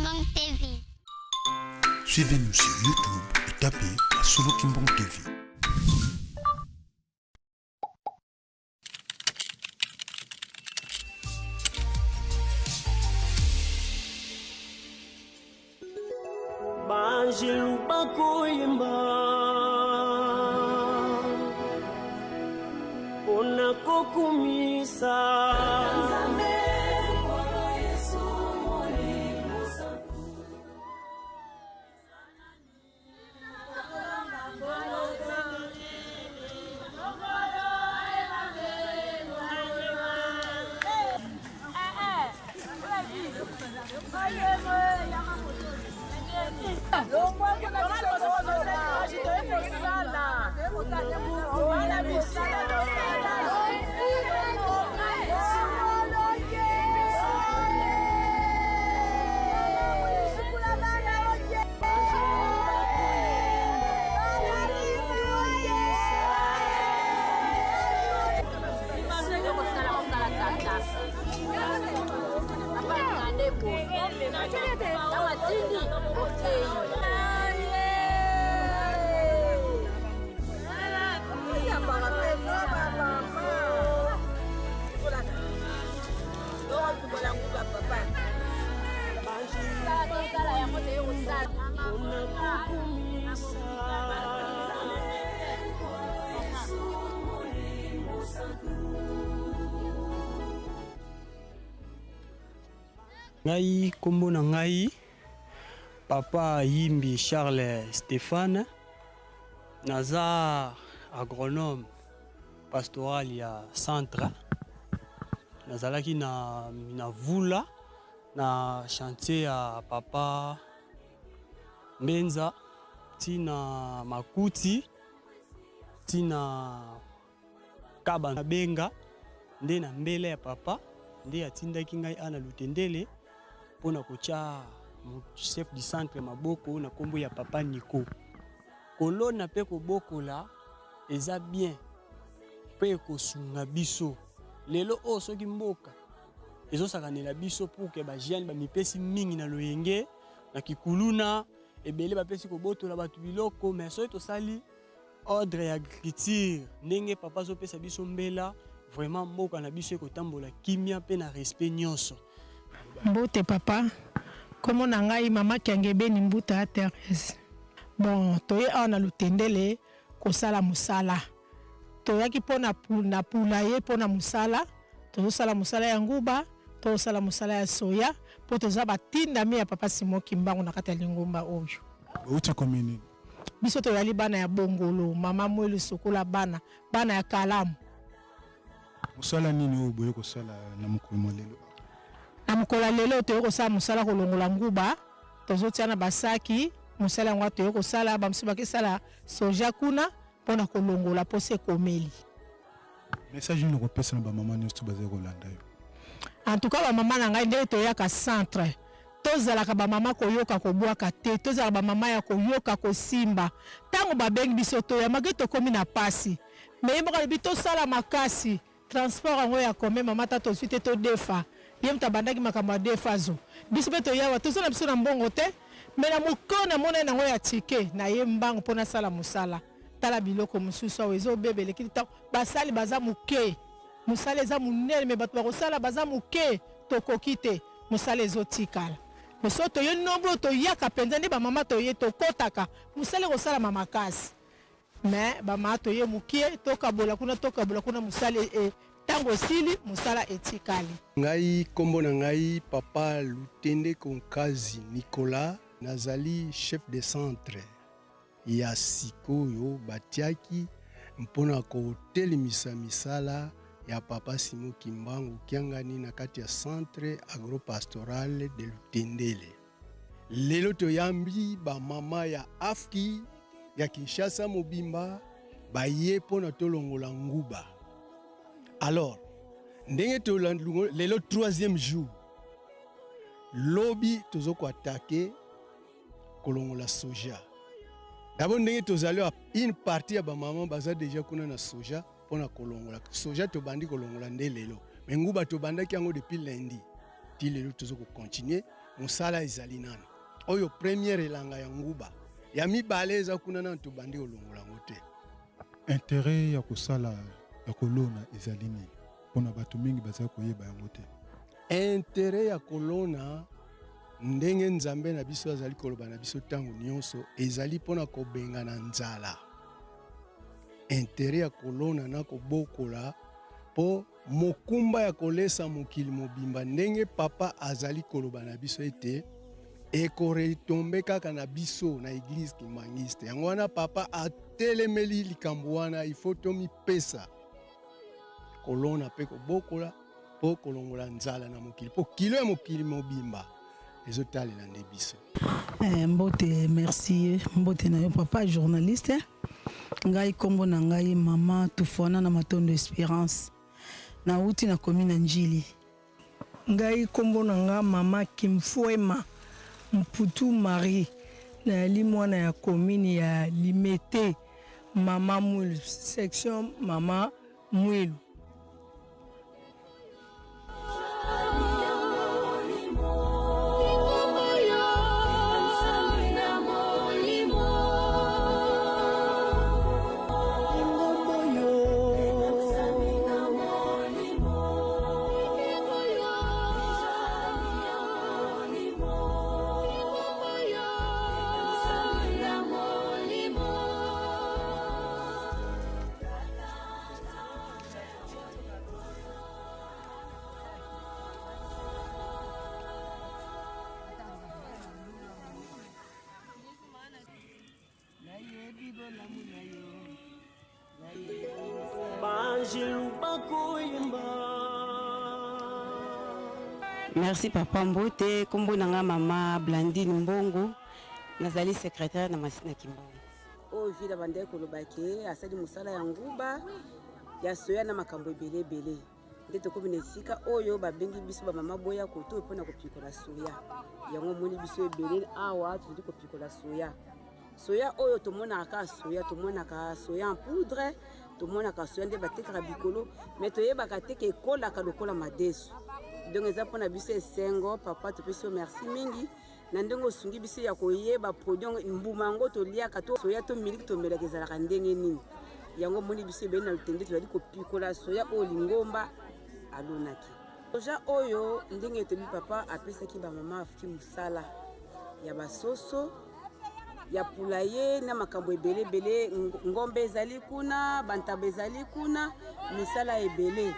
Kimbangu TV. Suivez-nous sur YouTube et tapez Solo Kimbangu TV. Banjelu bakoyemba mpona kokumisa Nzambe. Ngai nkombo na ngai papa Yimbi Charles Stéphane, naza agronome pastoral ya centre. Nazalaki na, na vula na chantier ya papa Mbenza tina Makuti tina Kaba na Benga nde na mbela ya papa nde atindaki ngai ana Lutendele mpo na kotya chef du centre maboko na nkombo ya papa Nico. Kolona mpe kobokola eza bien mpe ekosunga biso lelo oyo soki mboka ezosakanela biso pour que ba jeunes bamipesi mingi na loyenge na kikuluna ebele bapesi kobotola bato biloko mais soki tosali ordre ya agriculture ndenge papa azopesa biso mbela vraiment mboka na biso ekotambola kimia mpe na respect nyonso. Mbote papa, kombo na ngai mama Kiangebeni Mbuta Therese. Bon, toye awa na Lutendele kosala mosala. Toyaki mpo na na poulailler mpo na mosala, tozosala mosala ya nguba, tozosala mosala ya soya mpo toza batindami ya papa Simon Kimbangu na kati ya lingomba oyo. Bouti commune nini? Biso tozali bana ya Bongolo, mama Mwelu sokola bana, bana ya Kalamu. Mosala nini oyo boye kosala na mokolo mwa lelo? Na mokolo ya lelo toye kosala mosala kolongola nguba, tozotia na basaki mosala yango toye kosala, bamosusu bakesala soja kuna mpo na kolongola mposa ekomeli. Message nini okopesa na bamama nyonso bazali kolanda yo? En tout cas bamama na ngai ndenge toyaka centre tozalaka bamama koyoka kobwaka te, tozalaka bamama ya koyoka kosimba. Ntango babengi biso toya make tokomi na pasi, me ye moko alobi tosala makasi transport yango ya combien mama ata tozwi te todefa. Ye moto abandaki makambo ya defazo, biso mpe toyawa toza na biso na mbongo te, me na mokolo namonani nango ya tike na ye mbango mpo nasala mosala. Tala biloko mosusu awa ezobeba eleki ntango basali baza moke, mosala eza monene me bato bakosala baza moke, tokoki te, mosala ezotikala. Me so toye nombre toyaka mpenza nde bamama toye tokotaka mosala ekosalama makasi, me bamama toye moke, tokabola kuna tokabola kuna mosala ntango esili mosala etikali. Ngai kombo na ngai papa Lutende Konkazi Nicolas, nazali chef de centre ya sikoyo batiaki mpo na kotelemisa misala ya Papa Simon Kimbangu Kiangani na kati ya Centre Agropastoral de Lutendele. Lelo toyambi ba mama ya AFKI ya Kinshasa mobimba baye mpo na tolongola nguba. Alors ndenge tolongola lelo troisième jour, lobi tozo ko attaquer kolongola soja. D'abord ndenge tozali une partie ya bamama baza deja kuna na soja mpona kolongola soja. Tobandi kolongola nde lelo, me nguba tobandaki yango depuis lundi ti lelo tozo kocontinue. Mosala ezali nano. Oyo première elanga ya nguba. Ya mibale eza kuna nano tobandi kolongola yango te. Interet ya kosala ya kolona ezali nini? Pona bato mingi bazali koyeba yango te. Interet ya kolona ndenge Nzambe na biso azali koloba na biso ntango nyonso ezali mpona kobengana nzala. Interet ya kolona na kobokola mpo mokumba ya kolesa mokili mobimba ndenge papa azali koloba na biso ete ekoretombe kaka na biso na eglise kimbanguiste. Yango wana papa atelemeli likambo wana, il faut tomipesa kolona mpe kobokola mpo kolongola nzala na mokili, mpo kilo ya mokili mobimba ezotalela nde biso. Eh, mbote merci mbote na yo papa journaliste ngai kombo na ngai mama Tufuana na Matondo Esperance nauti na commune ya Ndjili. Ngai kombo na nga mama Kimfuema Mputu Marie nayali mwana ya commune ya Limete mama Mwilu section mama Mwilu. Merci papa Mbote, kombo na nga mama Blandine Mbongo, nazali secrétaire na Masina Kimbangu. Oyo vila bandaki koloba ke asali mosala ya nguba ya soya na makambo ebele ebele nde tokomi na esika oyo babengi biso bamama boya koto mpo na kopikola soya yango omoni biso ebele awa tozali kopikola soya soya oyo tomonaka kaka soya tomonaka soya en poudre tomonaka soya nde batekaka bikolo me toyebaka te ke ekolaka lokola madesu donc eza mpona biso esengo papa topesi yo merci mingi na ndenge osungi biso ya koyeba produit mbuma yango toliaka to soya to miliki tomelaka ezalaka ndenge nini yango omoni biso ebele na lotende tozali kopikola soya oyo lingomba alonaki soja oyo ndenge toyebi papa apesaki bamama afuki mosala ya basoso ya poulailler na makambo ebele ebele ngombe ezali kuna bantaba ezali kuna misala ebele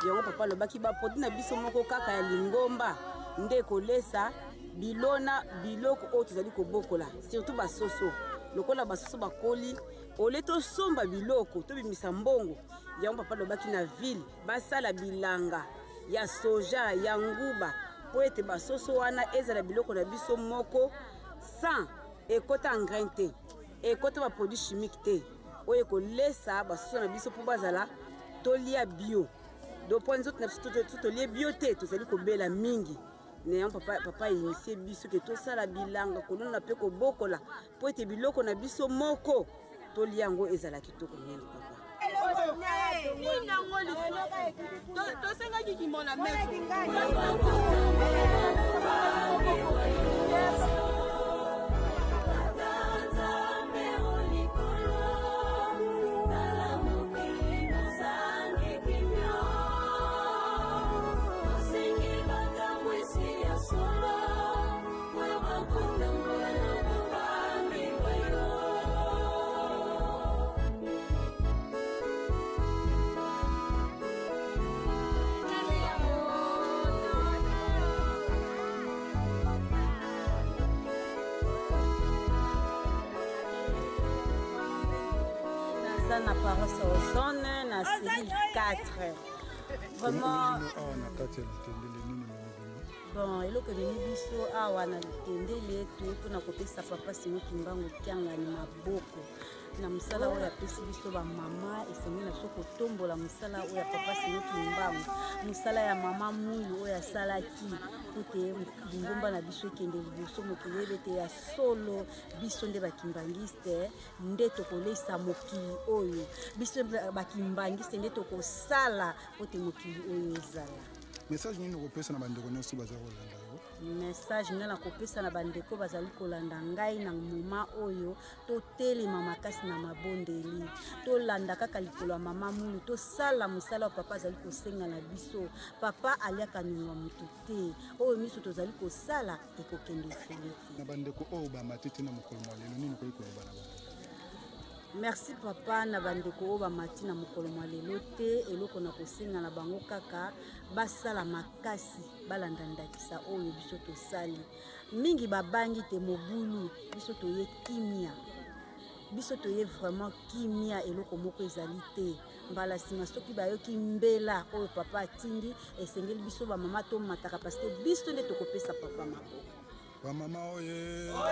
yango papa alobaki baproduit na biso moko kaka ya lingomba nde ekolesa bilona biloko oyo tozali kobokola surtout basoso lokola basoso bakoli ole tosomba biloko tobimisa mbongo yango papa alobaki na ville basala bilanga ya soja ya nguba mpo ete basoso wana ezala biloko na biso moko sans ekota engrais te ekota baproduit chimique te oyo ekolesa basoso na biso mpo bazala tolia bio donc mpo nzoto na biso tolie bio te tozali kobela mingi na yango papa, papa initie biso ke tosala bilanga kolona mpe kobokola mpo ete biloko na biso moko tolia yango ezala kitoko mingi papa tosengaki kimona meso naza na paroisse ozone na cellule 4 vraiment awa na kati ya litendele nini Bon, eloko ememi biso awa na Lutendele toye mpona kopesa papa Simon Kimbangu Kiangani maboko na mosala oyo apesi biso bamama. Esengeli na biso kotombola mosala oyo ya papa Simon Kimbangu, mosala ya mama Mwilu oyo asalaki mpo te lingomba na biso ekende liboso, mokili eyeba ete ya solo biso nde bakimbangiste nde tokolesa mokili oyo, biso bakimbangiste nde tokosala mpo te mokili oyo ezala. Message nini okopesa na bandeko nyonso baza kolanda yo? Message ngai nakopesa na bandeko bazali kolanda ngai na moma oyo, totelema makasi na mabondeli, tolanda kaka likolo ya mama Mulu, tosala mosala oyo papa azali kosenga na biso. Papa aliaka niongo ya motu te, oyo miso tozali kosala ekokende ofele te. Na bandeko oyo bamati te na mokolo mwa lelo, nini okoki koloba na bango? Merci papa. Na bandeko oyo bamati na mokolo mwa lelo te, eloko na kosenga na bango kaka basala makasi, balanda ndakisa oyo biso tosali. Mingi babangi te mobulu, biso toye kimia, biso toye vraiment kimia, eloko moko ezali te. Mbala nsima soki bayoki mbela oyo papa atindi, esengeli biso bamama tomataka, parce que biso nde tokopesa papa maboko. Bamama oye!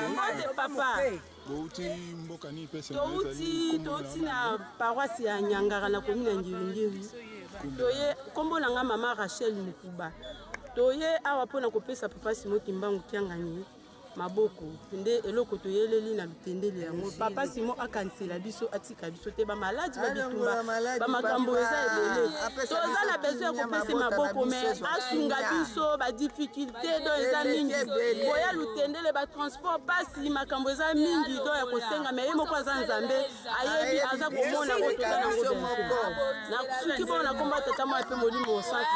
Mbote papa. Bouti mboka nini mpe touti na paroisse ya Nyangara na commune ya Ngiringiri. Toye, nkombo na nga mama Rachel Mukuba. Toye awa mpona kopesa papa Simon Kimbangu Kiangani maboko, nde eloko toyeleli na lutendele yango. Papa Simon akanisela biso, atika biso te, bamaladi, babitumba, bamakambo eza ebele, toza na besoin ya kopesa maboko, mais asunga biso, badifficulté do eza mingi, koya lutendele, batransport pasi, makambo eza mingi do ya kosenga, mais ye moko aza Nzambe, ayebi, aza komona ngo toza nango besoin. Nasuki bongo na komba Tata, Mwana mpe Molimo Mosantu.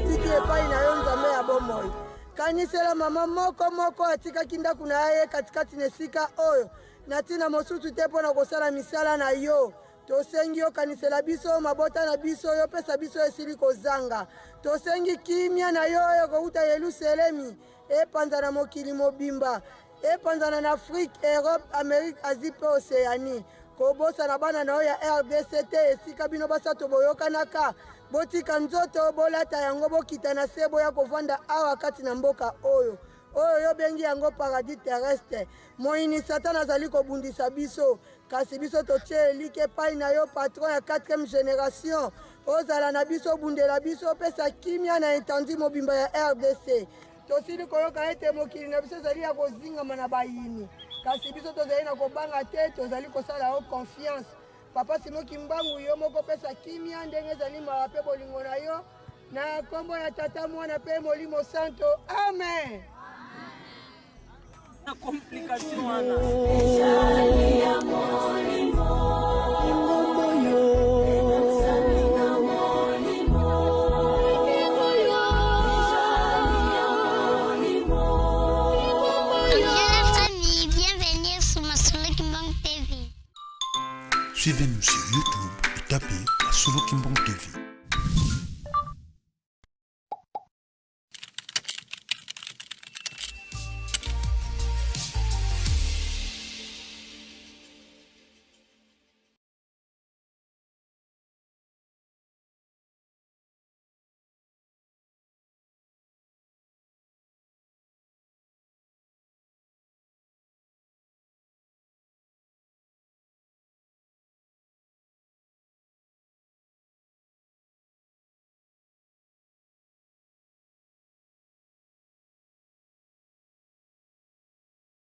Tiki epai na yo, Nzambe ya bomoi, kanisela mama moko moko atikaki ndako na ye katikati na esika oyo na ntina mosusu te mpo na kosala misala na yo. Tosengi yo kanisela biso mabota na biso, yo pesa biso esili kozanga. Tosengi kimia na yo oyo kowuta Yelusalemi epanzana mokili mobimba, epanzana na Afrique, Europe, Amerique, Asie mpe Oceanie. Kobosana bana na yo ya RDC te, esika bino basato boyokanaka. Botika nzoto, bolata yango, bokita na se, boya kovanda awa kati na mboka oyo oyo yo obengi yango paradis terrestre. Moyini Satana azali kobundisa biso, kasi biso totie elike epai na yo, patron ya 4e generation. Ozala na biso, obundela biso, opesa kimia na etendi mobimba ya RDC. Tosili koyoka ete mokili na biso ezali ya kozingama na bayini, kasi biso tozali na kobanga te, tozali kosala yo confiance. Papa Simon Kimbangu, yo moko pesa kimia ndenge ezali mawa mpe bolingo na yo, na nkombo ya Tata, Mwana mpe Molimo Santo, amen. Na complication wana. Bonjour la famille, bienvenue sur Masolo Kimbangu TV. Suivez-nous sur YouTube et tapez Masolo Kimbangu TV.